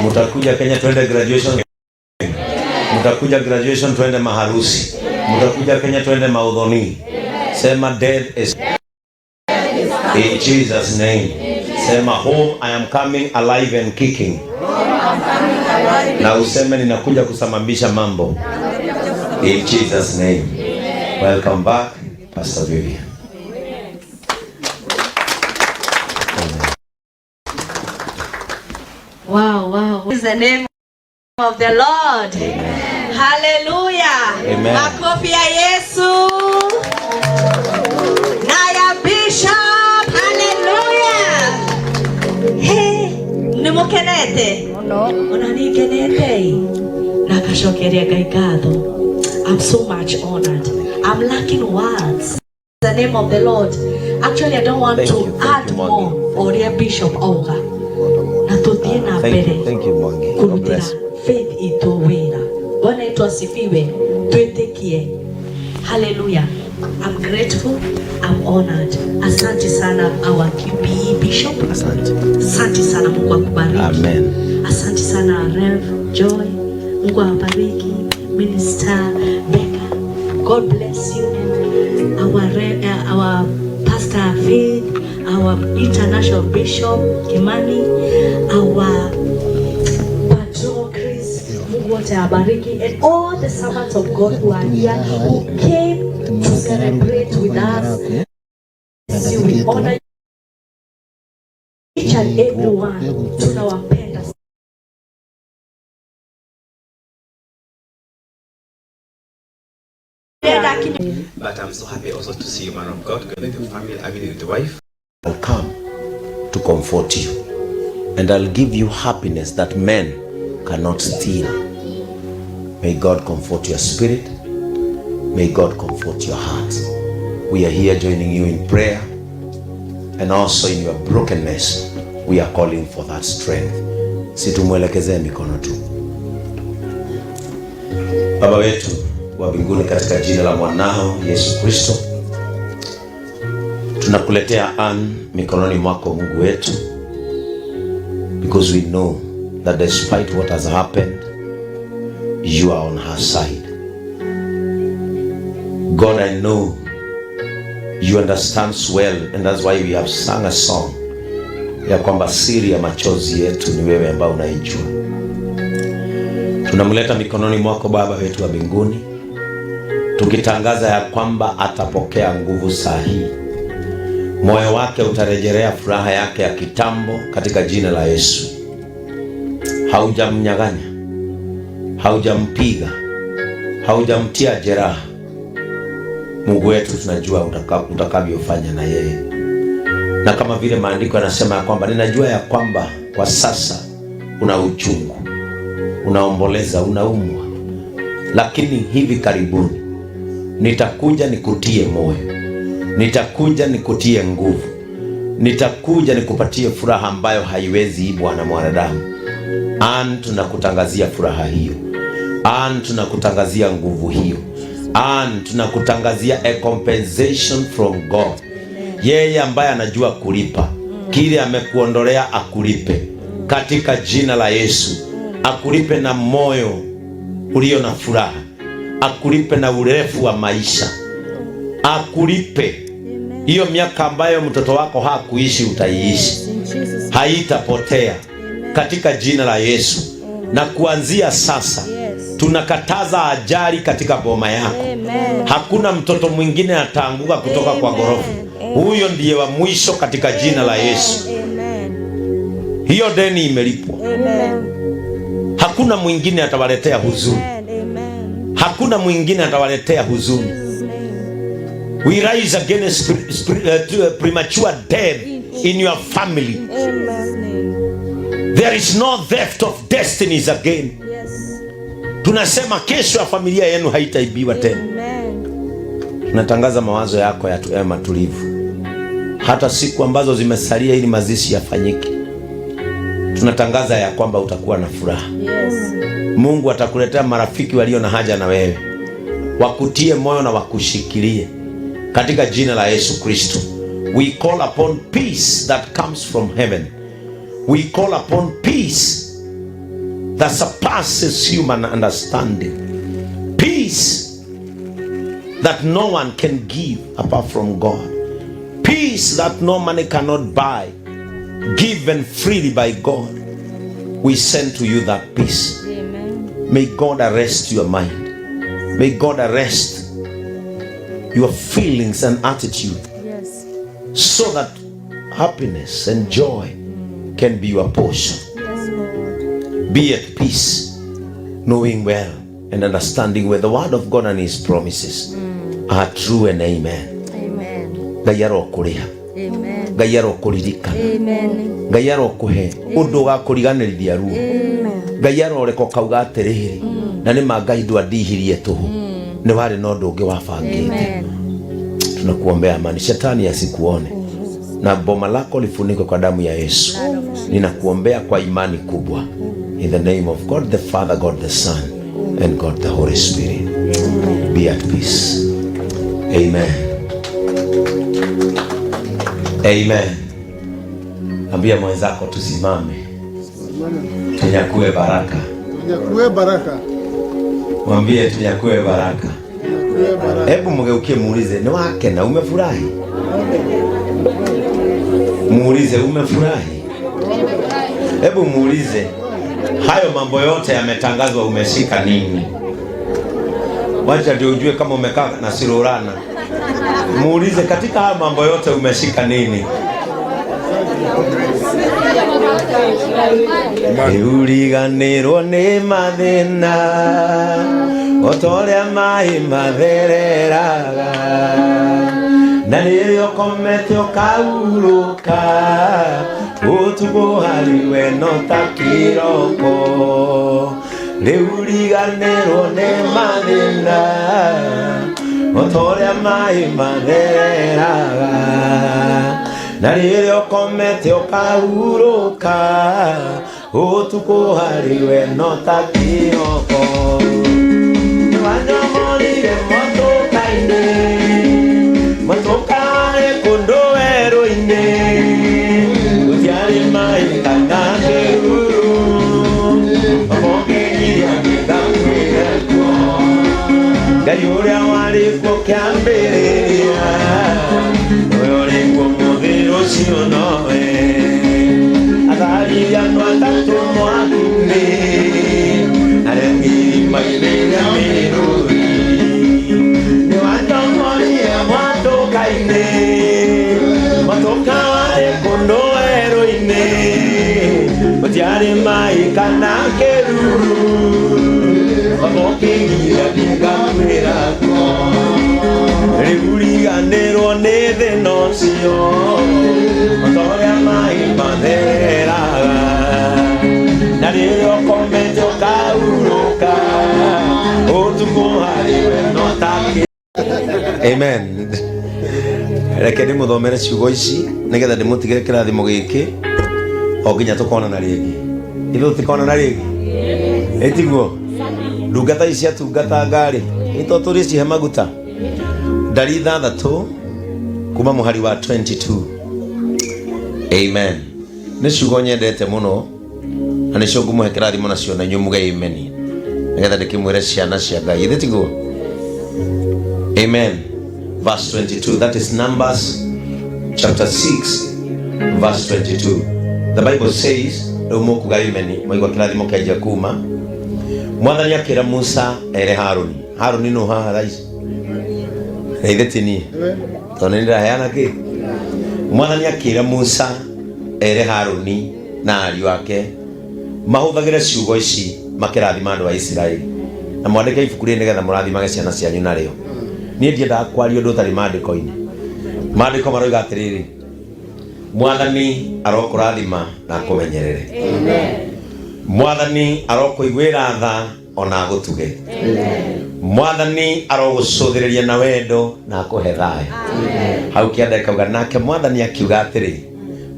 Mutakuja Kenya twende graduation. Mutakuja graduation twende maharusi. Mutakuja Kenya twende maudhoni. Sema death is in Jesus name. Sema home I am coming alive and kicking. Na useme ninakuja kusamamisha mambo. In Jesus name. Welcome back Pastor Vivian. Wow. Is the name of the Lord. Amen. Hallelujah. Amen. Makofi ya Yesu. Na ya Bishop. Hallelujah. Hey, nimukenete? Ona nikenete. Nakacokeria Ngai ngatho. I'm so much honored. I'm lacking words. The name of the Lord. Actually, I don't want Thank to you, thank add you, Mwangi. more. Oria Bishop auga. Na tuthie na Thank mbere you, thank you Mwangi. God kurutira bless. Faith itũ wĩra. Bwana yetu asifiwe. Twĩtĩkie. Hallelujah. I'm grateful. I'm honored. Asante sana our QPE Bishop. Asante. Asante sana, Mungu akubariki. Amen. Asante sana Rev Joy. Mungu awabariki. Minister Becca. God bless you. Our Pastor Faith, our International Bishop Kimani, our Patrol Chris, Mungu wote awabariki, and all the servants of God who are here, who came to celebrate with us. We honor each and every one. Tunawapenda. But I'm so happy also to see you, man of God, with the family, I mean with the wife. I'll come to comfort you, and I'll give you happiness that men cannot steal. May God comfort your spirit. May God comfort your heart. We are here joining you in prayer, and also in your brokenness, we are calling for that strength. Situmwelekezee mikono tu. Baba wetu wa mbinguni, katika jina la mwanao Yesu Kristo, tunakuletea Ann mikononi mwako Mungu wetu, because we know that despite what has happened, you are on her side. God, I know you understand well, and that's why we have sung a song ya kwamba siri ya machozi yetu ni wewe ambao unaijua. Tunamleta mikononi mwako Baba wetu wa mbinguni, tukitangaza ya kwamba atapokea nguvu sahihi, moyo wake utarejelea furaha yake ya kitambo katika jina la Yesu. Haujamnyang'anya, haujampiga, haujamtia jeraha. Mungu wetu, tunajua utakavyofanya na yeye, na kama vile maandiko yanasema ya kwamba ninajua ya kwamba kwa sasa una uchungu, unaomboleza, unaumwa, lakini hivi karibuni nitakuja nikutie moyo, nitakuja nikutie nguvu, nitakuja nikupatie furaha ambayo haiwezi ibwa na mwanadamu. Ann, tunakutangazia furaha hiyo. Ann, tunakutangazia nguvu hiyo. Ann, tunakutangazia a compensation from God. Yeye ambaye anajua kulipa kile amekuondolea akulipe katika jina la Yesu. Akulipe na moyo ulio na furaha, akulipe na urefu wa maisha, akulipe hiyo miaka ambayo mtoto wako hakuishi utaiishi, haitapotea katika jina la Yesu. Na kuanzia sasa tunakataza ajali katika boma yako. Hakuna mtoto mwingine ataanguka kutoka kwa ghorofa. Huyo ndiye wa mwisho katika jina la Yesu. Hiyo deni imelipwa. Hakuna mwingine atawaletea huzuni. Hakuna mwingine atawaletea huzuni. We rise against premature death in your family. There is no theft of destinies again. Tunasema kesho ya familia yenu haitaibiwa tena. Tunatangaza mawazo yako ya matulivu, hata siku ambazo zimesalia ili mazishi yafanyike. Tunatangaza ya kwamba utakuwa na furaha. Mungu atakuletea marafiki walio na haja na wewe, wakutie moyo na wakushikilie katika jina la Yesu Kristo. We call upon peace that comes from heaven. We call upon peace that surpasses human understanding, peace that no one can give apart from God, peace that no money cannot buy, given freely by God. We send to you that peace. Amen. May God arrest your mind. May God arrest your feelings and attitude. Yes. So that happiness and joy can be your portion. Yes, Lord. Be at peace, knowing well and understanding where the word of God and his promises are true and amen. Amen. Ngai arokũrĩha. Amen. Ngai arokũririkana. Amen. Ngai arokũhe ũndũ ũgakũriganĩrithia ruo. Ngai aroreka ũkauga atĩrĩrĩ, na nĩ ma Ngai ndwandihirie tũhũ, nĩ warĩ na ũndũ ũngĩ wabangĩte. Amen. Tunakuombea amani, shetani asikuone na boma lako lifunikwe kwa damu ya Yesu. Ninakuombea kwa imani kubwa, in the name of God the Father, God the Son and God the Holy Spirit. Be at peace. Amen. Amen. Ambia mwenzako tusimame tunyakue baraka. Tunyakue baraka. Mwambie tunyakue baraka. Tunyakue baraka. Hebu mgeukie muulize, ni wake na umefurahi? Muulize umefurahi? Hebu muulize, hayo mambo yote yametangazwa, umeshika nini? Wacha ndio ujue kama umekaa na sirurana. Muulize katika hayo mambo yote umeshika nini? Uriganirwo nĩ mathĩna o ta ũrĩa maĩ mathereraga, na rĩrĩa ũkomete ũkahurũka, ũtukũ harĩ we no ta kĩroko. Rĩu riganĩrwo nĩ mathĩna o ta ũrĩa maĩ mathereraga, na rĩrĩa ũkomete ũkahurũka, ũtukũ harĩ we no ta kĩroko. Nĩwanyomorire motoka-inĩ, motoka warĩ kũndũ werũ-inĩ, gũtiarĩ maĩ kana kĩruru, omongĩgiria ngĩgakwĩre kuo. Ngai ũrĩa warĩ kuo kĩambĩrĩria, ũyũ ũrĩ kuo mũthĩ rũciũ nowe. Atharirie andũ atatũ mwaki-inĩ, arĩa irima-inĩ rĩa mĩrũri. Nĩwanyomorire mwatũka-inĩ, mwatũka warĩ kũndũ werũ-inĩ, gũtiarĩ maĩ kana kĩruru, omokĩgiria ngĩgakwĩra kuo. Rĩu riganĩrwo nĩ thĩna ũcio, o ta ũrĩa maĩ mathereraga, na rĩrĩa ũkomete ũkahurũka, ũtukũ harĩ we no ta kĩ- Amen. Reke ndĩmũthomere ciugo ici nĩgetha ndĩmũtigĩre kĩrathimo gĩkĩ o nginya tũkonana rĩngĩ. Ithuĩ tũtikonana rĩngĩ? Ĩtiguo? Ndungata ici ciatungata rĩ, ĩto tũrĩ cihe maguta. Ndari 6 kuma mũhari wa 22. Amen. Nĩ ciugo nyendete mũno na nĩcio ngũmũhe kĩrathimo nacio na inyuĩ muge amen, nĩgetha ndĩkĩmwĩre ciana cia Ngai. Ithĩ tiguo? Amen. Verse 22, that is Numbers chapter 6 verse 22. The Bible says, rĩu mũkuga amen mwaigua kĩrathimo kĩanjia kuma. Mwathani akĩra Musa ere Haruni. Haruni nũ haha thaa ici? Na ithe ti niĩ, tondũ nĩ ndĩraheana kĩ? Mwathani akĩra Musa ere Haruni na ariũ ake mahũthagĩre ciugo ici makĩrathima andũ a Isiraeli, na mwandĩke ibuku rĩrĩ nĩgetha mũrathimage ciana cianyu narĩo. Niĩ ndiendaga kwaria ũndũ ũtarĩ maandĩko-inĩ. Maandĩko maroiga atĩrĩrĩ, Mwathani arokũrathima na akũmenyerere. Mwathani arokũiguĩra tha ona agũtuge. Mwathani arogũcũthĩrĩria na wendo na akũhe thayũ. Hau kĩanda kauga, nake Mwathani akiuga atĩrĩ,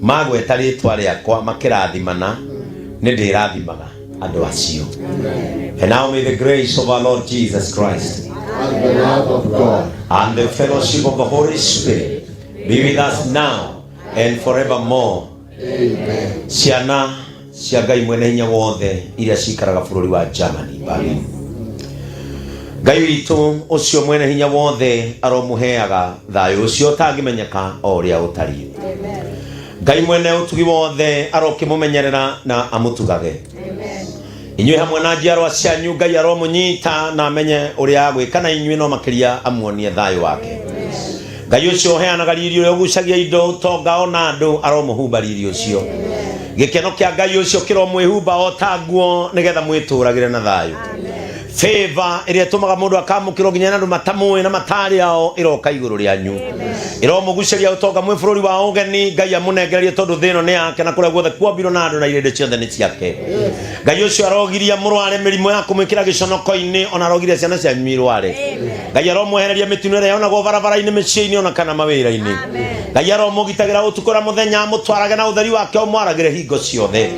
magweta rĩtwa rĩakwa makĩrathimana, nĩ ndĩrathimaga andũ acio. And now may the grace of our Lord Jesus Christ and the love of God and the fellowship of the Holy Spirit be with us now and forevermore. Amen. Ciana Cia Ngai Mwene Hinya Wothe iria cikaraga bũrũri wa Germany, Berlin. Ngai witũ ũcio mwene hinya wothe aromũheaga thayũ ũcio ũtangĩmenyeka o ũrĩa ũtariĩ. Ngai mwene ũtugi wothe arokĩmũmenyerera na amũtugage inyuĩ hamwe na njiarwa cianyu. Ngai aromũnyita na amenye ũrĩa agwĩka na inyuĩ, no makĩria amuonie thayũ wake. Ngai ũcio ũheanaga riri, ũrĩa ũgucagia indo, ũtonga ona andũ, aromũhumba riri ũcio. Gĩkeno kĩa Ngai ũcio kĩromwĩhumba o ta nguo, nĩgetha mwĩtũragĩre na thayũ. Favor ĩrĩa ĩtũmaga mũndũ akamũkĩrwo nginya na andũ matamũĩ na matarĩ ao ĩroka igũrũ rĩanyu, ĩromũgucĩria ũtonga mwĩ bũrũri wa ũgeni. Ngai amũnengererie, tondũ thĩ ĩno nĩ yake na kũrĩa guothe kuombirwo na andũ na irĩndĩ ciothe nĩ ciake. Ngai ũcio arogiria mũrware mĩrimũ ya kũmwĩkĩra gĩconoko-inĩ, ona arogiria ciana cianyu irware. Ngai aromwehereria mĩtino ĩrĩa yonagwo barabara-inĩ, mĩciĩ-inĩ ona kana mawĩra-inĩ. Ngai aromũgitagĩra ũtukũ na mũthenya, amũtwarage na ũtheri wake ũmwaragĩre hingo ciothe.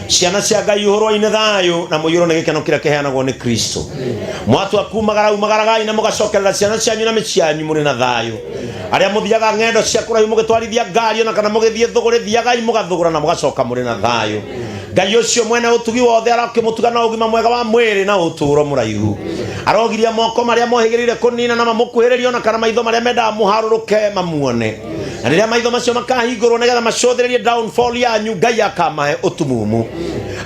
Ciana cia Ngai, ũhũrwo-inĩ thayũ na mũiyũrwo nĩ gĩkeno kĩrĩa kĩheanagwo nĩ Kristo. Mwatua kumagara, umagaragai na mũgacokerera ciana cianyu na mĩciĩ yanyu mũrĩ na thayũ. Arĩa mũthiaga ng'endo cia kũraihu mũgĩtwarithia ngari ona kana mũgĩthiĩ thũgũrĩ, thiagai mũgathũgũra na mũgacoka mũrĩ na thayũ. Ngai ũcio mwene ũtugi wothe arakĩmũtuga na ũgima mwega wa mwĩrĩ na ũtũũro mũraihu. Arogiria moko marĩa mohĩgĩrĩire kũnina na mamũkuhĩrĩrie, ona kana maitho marĩa mendaga mũharũrũke mamuone, na rĩrĩa maitho macio makahingũrwo nĩgetha macũthĩrĩrie downfall yanyu, Ngai akamahe ũtumumu.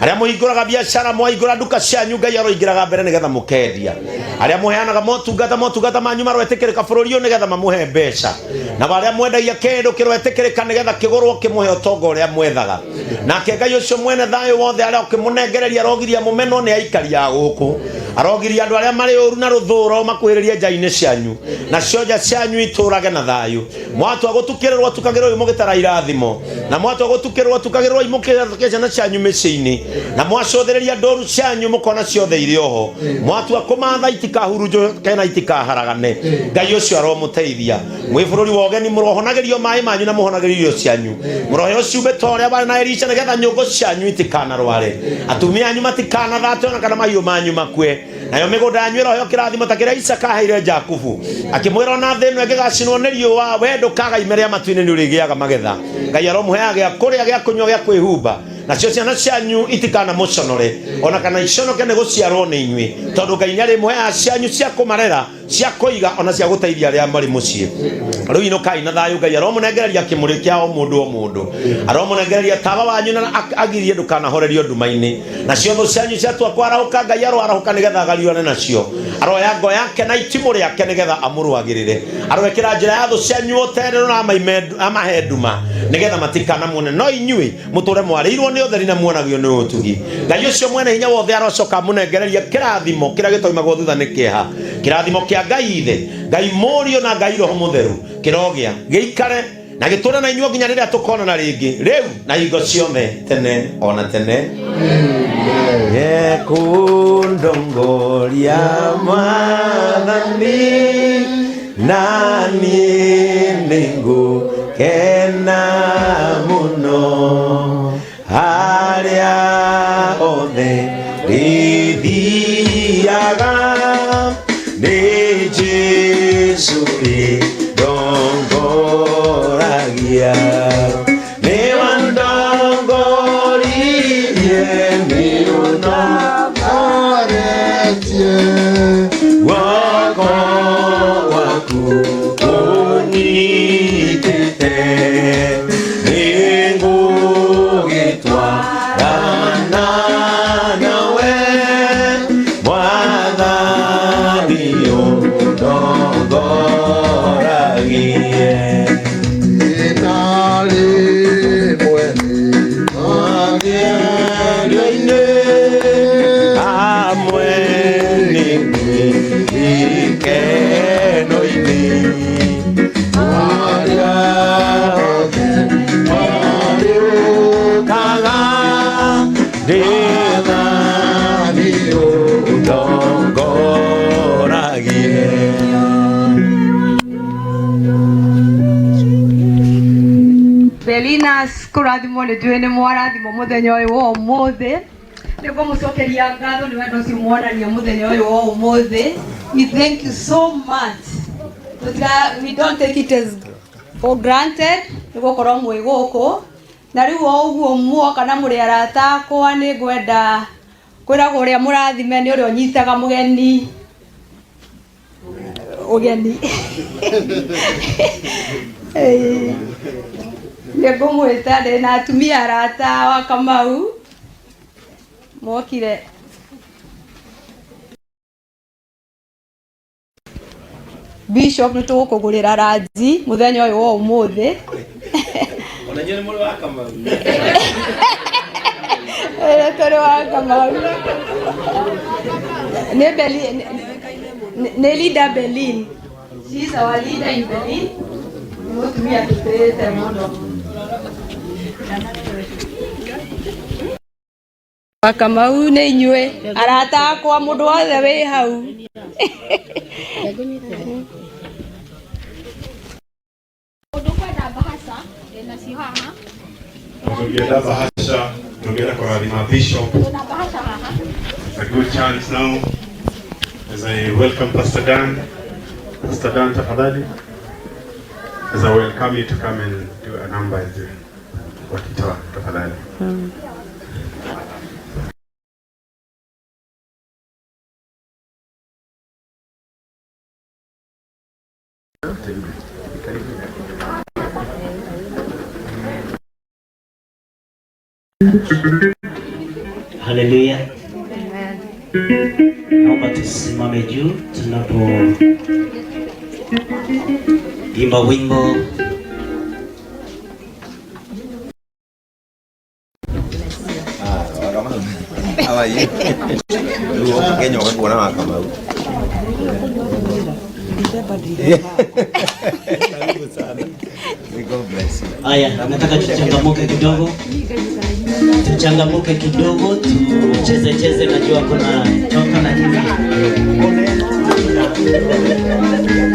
Arĩa mũhingũraga biacara, mwahingũra nduka cianyu, Ngai aroingĩraga mbere nĩgetha mũkendia. Arĩa mũheanaga motungata, motungata manyu maroetĩkĩrĩka bũrũri ũyũ nĩgetha mamũhe mbeca, na arĩa mwendagia kĩndũ kĩroetĩkĩrĩka nĩgetha kĩgũrwo kĩmũhe ũtonga ũrĩa mwethaga. Nake Ngai ũcio mwene thayũ wothe arĩa ũkĩmũnengereria arogiria mũmenwo nĩ aikari a gũkũ, arogiria andũ arĩa marĩ ũru na rũthũro makuhĩrĩrie nja-inĩ cianyu, nacio nja cianyu itũrage na thayũ. Mwatua gũtukĩrĩrwo, tukagĩrwo mũgĩtara irathimo, na mwatua gũtukĩrĩrwo, tukagĩrwo mũkĩra ciana cianyu mĩciĩ-inĩ, na mwacũthĩrĩria ndũru cianyu mũkona ciothe irĩ oho. Mwatua kũmatha, itikahurunjũke na itikaharagane. Ngai ũcio aromũteithia mwĩ bũrũri wa ũgeni. Mũrohonagĩrio maĩ manyu na mũhonagĩrio irio cianyu. Mũroheo cumbĩ ta ũrĩa warĩ na Elisha, nĩgetha nyũngũ cianyu itikanarware, atumia anyu matikanathate, ona kana mahiũ manyu makue. Nayo mĩgũnda yanyu ĩroheo kĩrathimo ta kĩrĩa Isaka aheire Jakubu, akĩmwĩra ona thĩ ĩno ĩngĩgacinwo nĩ riũa, we ndũkaga ime rĩa matu-inĩ, nĩ ũrĩgĩaga magetha. Ngai aromũheaga gĩa kũrĩa, gĩa kũnyua, gĩa kwĩhumba, nacio ciana cianyu itikanamuconore ona kana iconoke nĩ gũciarwo nĩ inyuĩ, tondũ Ngai nĩ arĩmũheaga cianyu cia kũmarera, cia kũiga, ona cia gũteithia arĩa marĩ mũciĩ. Rĩu inũkai na thayũ. Ngai aromũnengereria kĩmũrĩ kĩa o mũndũ o mũndũ, aromũnengereria tawa wanyu na agirie ndũkanahorerio nduma-inĩ. Nacio thũ cianyu ciatua kwarahũka, Ngai aroarahũka nĩgetha agariũrane nacio. Aroya ngo yake na itimũ rĩake nĩgetha amũrũagĩrĩre. Aroekĩra njĩra ya thũ cianyu ũterero na amahe nduma nĩgetha matikanamuone, no inyuĩ mũtũre mwarĩirwo nĩ ũtheri na muonagio nĩ ũtugi. Ngai ũcio mwene hinya wothe arocoka amũnengereria kĩrathimo kĩrĩa gĩtoimagwo thutha nĩ kĩeha. Kĩrathimo kĩa Ngai Ithe, Ngai Mũriũ na Ngai Roho Mũtheru kĩrogĩa gĩikare na gĩtũre na inyuĩ nginya rĩrĩa tũkonana rĩngĩ, rĩu na hingo ciothe, tene ona tene. Ekundongoria Mwathani, na niĩ nĩngũkena mũno harĩa othe ndĩthiaga, nĩ Jesũ ĩndongoragia, nĩ wandongoririe, nĩ Aretie. Guoko gwaku ũnyitĩte, nĩngũgĩtwarana nawe, Mwathani, ũndongoragie. Inarĩ mwene Magerio-inĩ hamwe nĩ ikeno-inĩ, arĩa othe marĩũkaga, ndĩthani ũndongoragie. Belinas, kũrathimwo nĩ njũĩ nĩ mwarathimwo mũthenya ũyũ wa ũmũthĩ. Nĩ ngũmũcokeria ngatho nĩ wendo ũcio mwonania mũthenya ũyũ wa ũmũthĩ. We thank you so much. We don't take it as for granted nĩ gũkorwo mwĩ gũkũ. Na rĩu o ũguo muoka na mũrĩ arata akwa, nĩ ngwenda kwĩragwo ũrĩa mũrathime nĩ ũrĩa ũnyitaga mũgeni ũgeni. Nĩ ngũmwĩta ndĩ na atumia arata wa Kamau mokire. Bishop, nĩ tũgũkũgũrĩra ranji mũthenya ũyũ wa ũmũthĩ. Ona inyuĩ nĩ mũrĩ wa Kamau. Ĩĩ, tũrĩ wa Kamau. Nĩ Berlin, nĩ leader Berlin. She is our leader in Berlin. Nĩ mũtumia tũtĩĩte mũno. Wa Kamau nĩ inyuĩ arata akwa, mũndũ wothe wĩ hau. Mũndũ ũkwenda bahasha ndĩnacio haha. Tũngĩenda bahasha, tũngĩenda kũrathima Bishop. Twĩna bahasha haha. It's a good chance now as I welcome Pastor Dan. Pastor Dan, tafadhali. As I welcome you to come and do a number as you wakitoa, tafadhali. Haleluya. Naomba tusimame juu tunapo imba wimbo. How are you? Rĩu woka Kenya ũgakuona wa Kamau. Karibu sana. May God bless you. Haya, nataka tuchangamuke kidogo, tuchangamuke kidogo, tucheze cheze. Najua kuna choka, lakini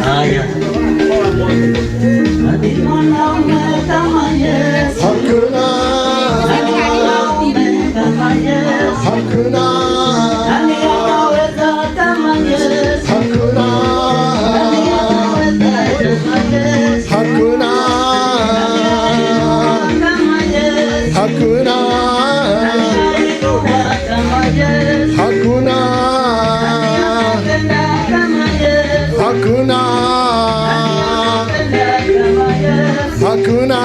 haya. Hadi mwanaume kama Yesu, Hakuna, mwanaume kama Yesu, hakuna, nani anaweza kama Yesu? Hakuna, Nani anaweza kama Yesu? Hakuna, Kama Yesu, hakuna, aliyeinua kama Yesu, hakuna, aliyetenda kama Yesu, hakuna, aliyetenda kama Yesu. Hakuna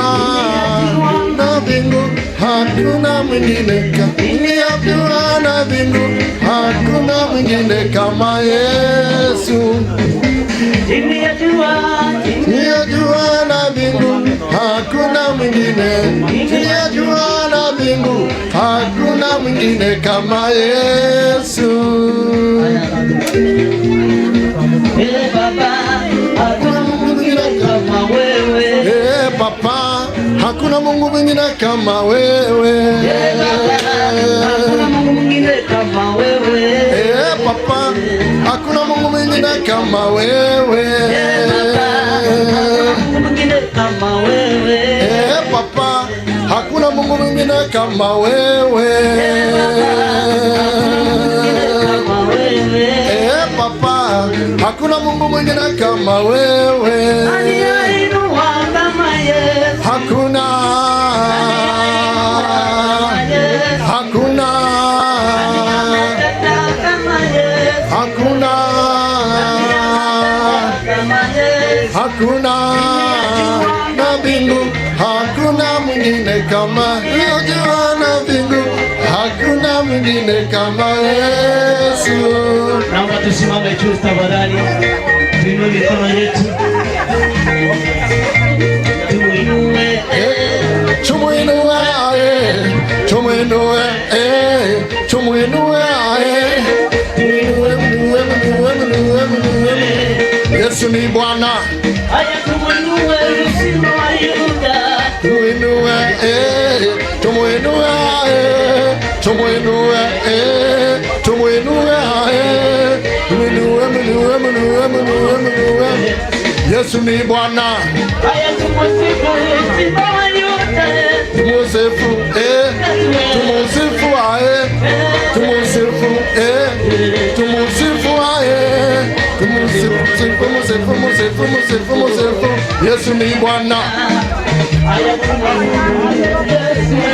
na mbingu, hakuna mwingine kama na mbingu, hakuna mwingine kama Yesu. Chini ya jua, Chini ya jua na mbingu, hakuna mwingine. Chini ya jua na mbingu, hakuna mwingine kama Yesu. Eh, Baba, hakuna Mungu mwingine kama wewe. Eh, Papa, hakuna Mungu mwingine kama wewe. Eh, Baba, hakuna Mungu mwingine kama wewe. Eh, Papa, hakuna Mungu mwingine kama wewe. Eh, Baba, hakuna Mungu mwingine kama wewe. Eh, Papa, hakuna Mungu mwingine kama wewe. Kama wewe. Eh, Papa, hakuna Mungu mwingine kama wewe. Aliyeinua kama Yesu. Hakuna, hakuna, Aliyetenda kama Yesu. Hakuna, Kama Yesu. Hakuna na mbingu, hakuna mwingine kama jua na mbingu, hakuna mwingine kama Yesu. Naomba tusimame juu tafadhali, tuinue mikono yetu, tuinue. Tumuinue, tumuinue, tumuinue, tumuinue, muinue, muinue, muinue. Yesu ni Bwana. Haya, tumuinue Simba wa Yuda. Tumuinue, tumuinue, tumuinue, tumuinue, tumuinue, muinue, muinue, muinue, muinue. Yesu ni Bwana. Haya, tumusifu Simba wa Yuda. Tumusifu, tumusifu, tumusifu, tumusifu, tumusifu, musifu, musifu, musifu, musifu. Yesu ni Bwana. Haya tumwabudu Yesu.